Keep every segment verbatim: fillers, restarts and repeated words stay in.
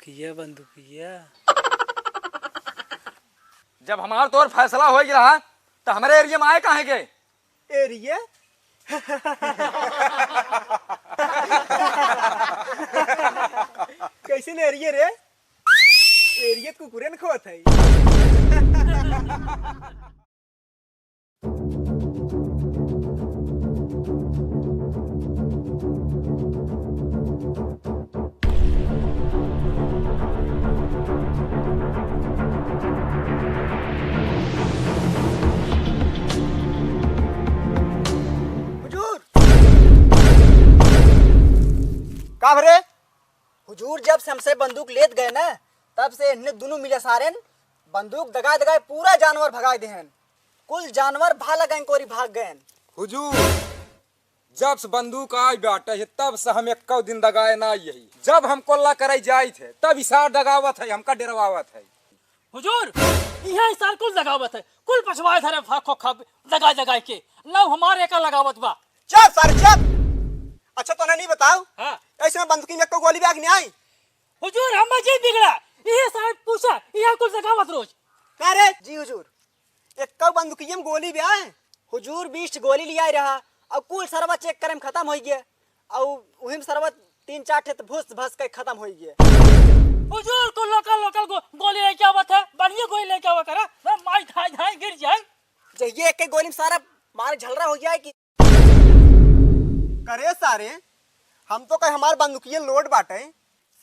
बंदूकिया, बंदूकिया। जब हमार तोर फैसला होइ गया रहा, त हमरे एरिया में आए काहे के? एरिया? कैसे ने एरिया रे? एरिया त कुकुरे न खोत है। हुजूर! का भरे? हुजूर, जब से हमसे बंदूक लेत गए ना, तब से इन्हें दुनू मिले सारेन बंदूक दगाए दगाए पूरा जानवर भगाए देहन। कुल जानवर भाला गैंग कोरी भाग गएन। हुजूर, जब से बंदूक आई बाटे है, तब से हम एक्को दिन दगाए ना यही। जब हम कोल्ला करे जाइत है, तब इसार दगावत है, हमका डरवावत है। हुजूर, इहाँ इसार कुल दगावत है, कुल पछवाए धरे फाखो खब दगा दगाए के, ना हमारे का लगावत बा। चुप सारे चुप। अच्छा तोने नहीं बताओ, हाँ। ऐसे में बंदूकी में एक्को गोली भी आग नहीं आई? हुजूर, हम जी बिगड़ा, इहे सारे पूछा, इहाँ कुल दगावत रोज। का रे? जी हुजूर, एक्को बंदूकिया में गोली भी आए? हुजूर, बीस गोली लिया रहा, और कुल सरवा चेक करे में खत्म होइ गया, और उही में सरवा तीन चार ठे त भुस भस के खत्म होइ गया। हुजूर, कुल लोकल लोकल गो-, गोली लेके आवत है, बढ़िया गोली लेके आवा करा, ना माई धाई धाई गिर जाए। जहिए एक एक गोली में सारा मार झलरा हो जाए कि करे सारे, हम तो कहे हमार बंदूकिया लोड बाटे,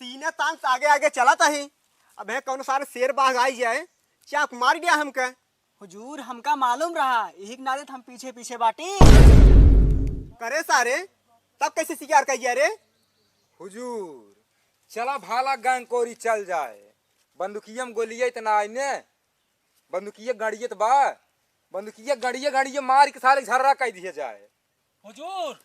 सीना तान से आगे आगे चलत ही। अबे कौनो सारे शेर बाघ आई जाए, चाप मार गया हमके। हुजूर, हमका मालूम रहा, यही के नाते त हम पीछे पीछे बाटी। करे सारे, तब कैसे शिकार कर गया रे? हुजूर, चला भाला गैंग कोरी चल जाए, बंदूकिया में गोलिया इतना आई ने, बंदूकिया गड़ियत बा, बंदूकिया गड़िया गड़िया मार के साले झर्रा कर दिया जाए। हुजूर,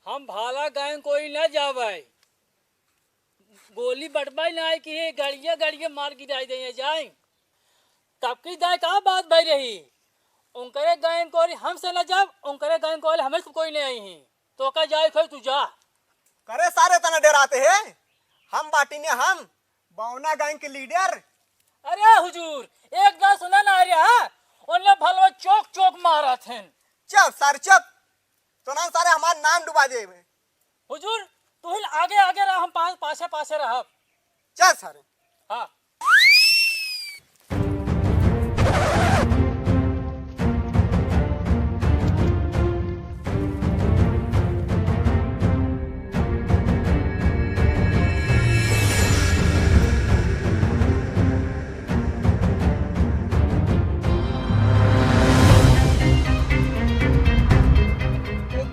हम भाला गैंग कोरी न जावे, गोली बटवाई ना आए कि ये गड़िया गड़िया मार गिराई दे जाए। तब की दाए का बात भई रही, उनकरे गैंग कोरी हमसे न जाब, उनकरे गैंग कोरी हमें से कोई नहीं आई ही, तो का जाए खोई तू जा। करे सारे तना डराते हैं, हम बाटी ने हम, बौना गैंग के लीडर। अरे हुजूर, एक दाए सुना ना रे, हाँ? उनने भलवा चौक चौक मारत हैं। चुप सारे चुप, तो ना सारे हमार नाम डुबा देबे। हुजूर, तू ही आगे आगे रह, हम पा-, पाछे पाछे रहब। चल सारे। हाँ।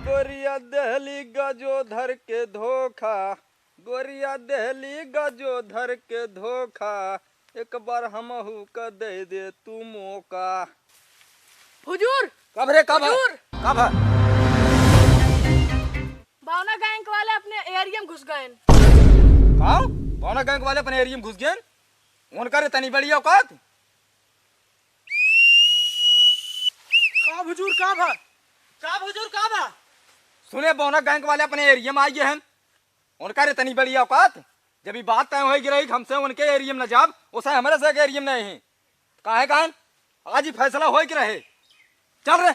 गोरिया देहली गजोधर के धोखा, गोरिया देहली गजोधर के धोखा, एक बार हमहू का दे दे तू मौका। हुजूर! कब रे, कब है? हुजूर! कब है? बावना गैंग वाले अपने एरिया में घुस गए। का? बावना गैंग वाले अपने एरिया में घुस गए? उनका रे तनी बड़ी औकात। का हुजूर, का बा? का हुजूर, का बा? सुने, बावना गैंग वाले अपने एरिया में आइए हैं। उनका रे तनी बड़ी औकात। जब ई बात तय होई गिरही कि हमसे उनके एरिया में न जाब, उसे हमरे से के एरिया में नहीं। काहे कान? आज ही फैसला होई के रहे। चल रे।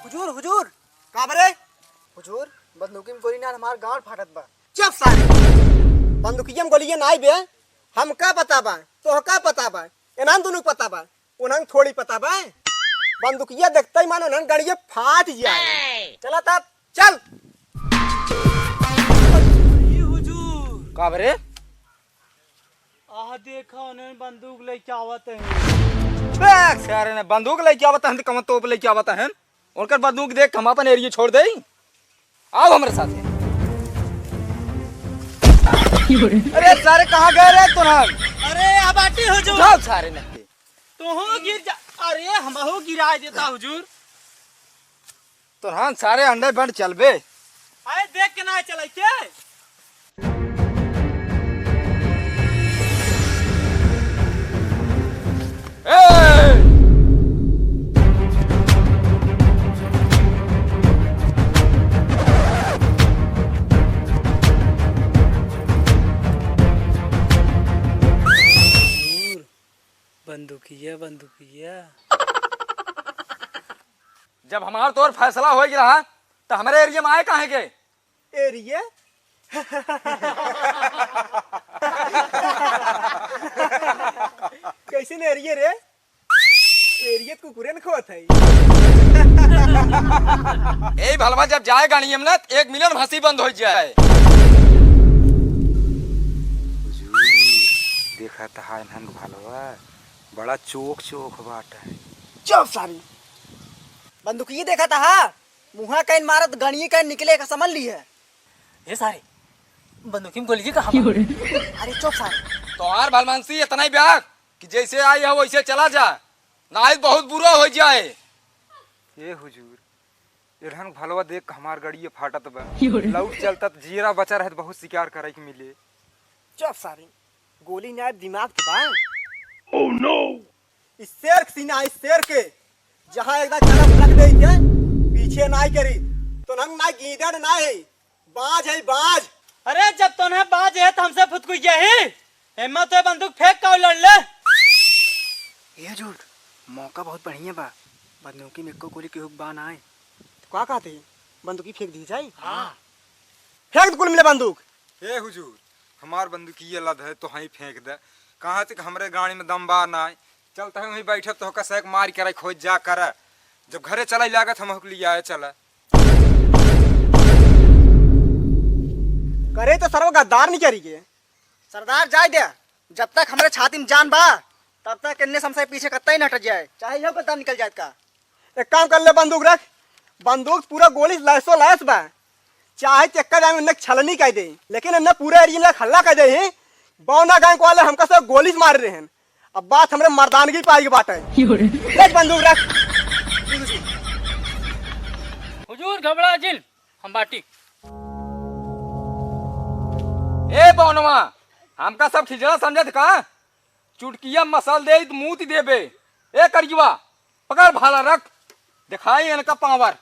हुजूर, हुजूर। का बरे? हुजूर, बंदूकी में गोली ना, हमार गांड फाटत बा। चुप सारे। बंदूकिया में गोलियां ना आई बे। हमका पता बा, तोहका पता बा, इन्हन दुनू पता बा, उन्हन थोड़ी पता बा। बंदूकिया देखते ही मानो उन्हन गड़िया फाट जाए। चला तब, चल। ये हुजूर। का बरे? आह, देखा, उन्हन बंदूक लेके आवत हैं। बे, सारे ने बंदूक लेके आवत हैं, तो कमन तोप लेके आवत हैं। उनकर बंदूक देख, हम अपन एरिया छोड़ देई। आओ हमरे साथे। अरे सारे, कहाँ गए रे तोहन? अरे, आ बाटी हुजूर। उठाओ सारे नक्के। तोहो गिर जा। अरे, हमहू गिराए देता हुजूर। तोहन सारे अंडे बंड चलबे। अरे, देख के ना चलाई के। ए! बंदूकिया, बंदूकिया। जब हमार तोर फैसला होइ गया, त हमरे एरिया में आए काहे के? एरिया? कैसे ने एरिया रे? एरिया त कुकुरे न खोत है। ए भलवा जब जाए गाड़ी में ना, त एक मिनट में हंसी बंद होइ जाए। हुजूर, देखा त हा इन्हन भलवा, बड़ा चोख चोख बाटे। चुप सारी। बंदूकिया देखा त हा, मुँहा कहीं मारत गणिये कहीं निकले का समझ ली है। ए सारे, बंदूकी में गोली का हम। अरे चुप सारे। तोहार भलमनसी इतना ही ब्याग कि जैसे आई है वैसे चला जा, नाहीं बहुत बुरा होइ जाए। ए हुजूर, एल्हन भलवा देख के हमार गड़िए फाटत बा। लौट चलता त जियरा बचा रहे त बहुत शिकार करे के मिले। चुप सारे, गोली नाहीं दिमाग के बा। Oh no! इस शेर के सीना, इस शेर के, जहाँ एक दाँय चलत रख दे के, पीछे नाहीं करी। तोहन नाहीं गीदड़ नाहीं, बाज है बाज। अरे जब तोहन बाज है त हमसे फुदकुइ गया ही, हिम्मत है बंदूक फेंक का लड़ ले। ए हुजूर, मौका बहुत बढ़िया बा, बंदूकी में एको गोली केहू के बा नाहीं। तो का कहते हैं, बंदूकी फेंक दी जाए? हाँ। फेंक दे कुल मिले बंदूक। हे हुजूर, हमार बंदूकिया लद है, तोहई फेंक दे। कहाँ तक हमरे गाड़ी में दम बा नाहीं। चलत है वहीं बैठब, तोहका सैक मार के रख खोज जा कर। जब घरे चलइ लागत, हमहू के लियाए चला। करे तो सरवा गद्दार नहीं करी के। सरदार जाए दे, जब तक हमरे छाती में जान बा, तब तक इन्ने समसे पीछे कत्ता ही न हट जाए, चाहे यहू गद्दार निकल जाए का। एक काम कर ले, बंदूक रख। बंदूक पूरा गोली लैसो लैस बा। चाहे चक्का जाए उन्ने छलनी कह दे, लेकिन इन्ने पूरा एरिया में हल्ला कह दे ही। बौना गैंग वाले हमका सब गोली से मार रहे हैं। अब बात हमरे मर्दानगी पाई की बात है। देख बंदूक रख। हुजूर घबरा जिन, हम बाटी। ए बौनवा, हमका सब खिजड़ा समझत का? चुटकिया मसल देई त मूत देबे। ए करियवा, पकड़ भाला रख, दिखाई इनका पावर।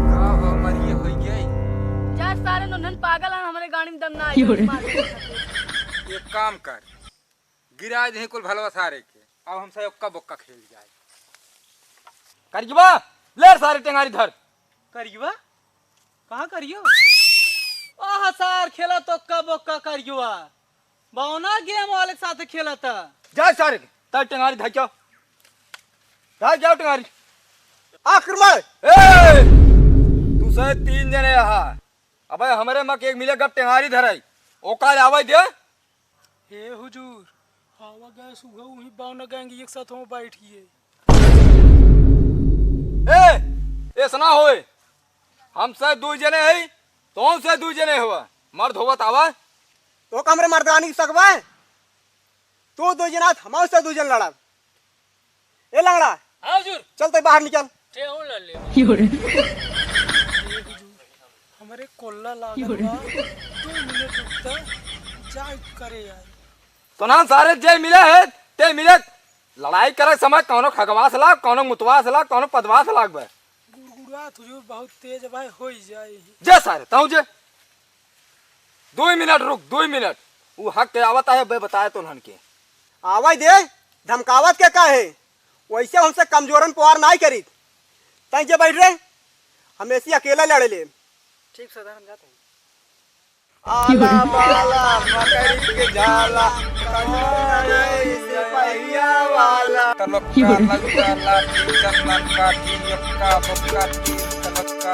का हो, मरिए होई गई? जा सारे नन्हन पागल हैं, हमरे गाड़ी में दम ना आई, मार दे। एक काम कर, गिराए दे कुल भलवा सारे के, अब हमसे ओक्का बोक्का खेल जाए। करियवा, ले सारे टेंगारी धर। करियवा? कहाँ करियो? आह सार, खेला तो ओक्का बोक्का करियवा। बौना गेम वाले के साथ खेला था। जा सारे, तार टेंगारी धर जाओ। धर जाओ टेंगारी। आक्रमण! ए! तू से तीन जने यहाँ। अबे हमरे मक एक मिले गप टेंगारी धराई। ओका आवे दे। हे हुजूर, आवा गए सुबह वही बौना गैंग एक साथ हो बैठ गए। ए, ऐसा ना होए। हम से दो जने हई, तोहन से दो जने हुआ। मर्द होवा त आवा। तो का हमरे मर्दानी की सकवा है? तू दो जना, हम से दो जन लड़ब। ए लंगड़ा, हाँ हुजूर। चल तै बाहर निकल। ठेहुन ले ले। हमरे कोल्ला लागल बा। दो मिनट रुकता, जाए करे यार। तो ना सारे जे मिले है, ते मिले। लड़ाई करे समय कौनो खगवास लाग, कौनो मुतवास लाग, कौनो पदवास लाग बे। गुड़गुड़ात हुजूर बहुत तेज भाई होई जाए। जे सारे, ताऊ जे। दो मिनट रुक, दो मिनट। उ हक के आवत आहे, बे बताए तो हन के। आवाज दे, धमकावत के का है? वैसे हमसे कमजोरन प्यार नाई करीत। तैं जे बैठ रे, हम ऐसी अकेला लड़े ले। ठीक सरदार, हम जाते हैं। आला बाला मकड़ी के झाला, कौन है सिपहिया वाला? तलक्का लक्का लाठी चंदन काठी, यक्का बक्का तीन तलक्का।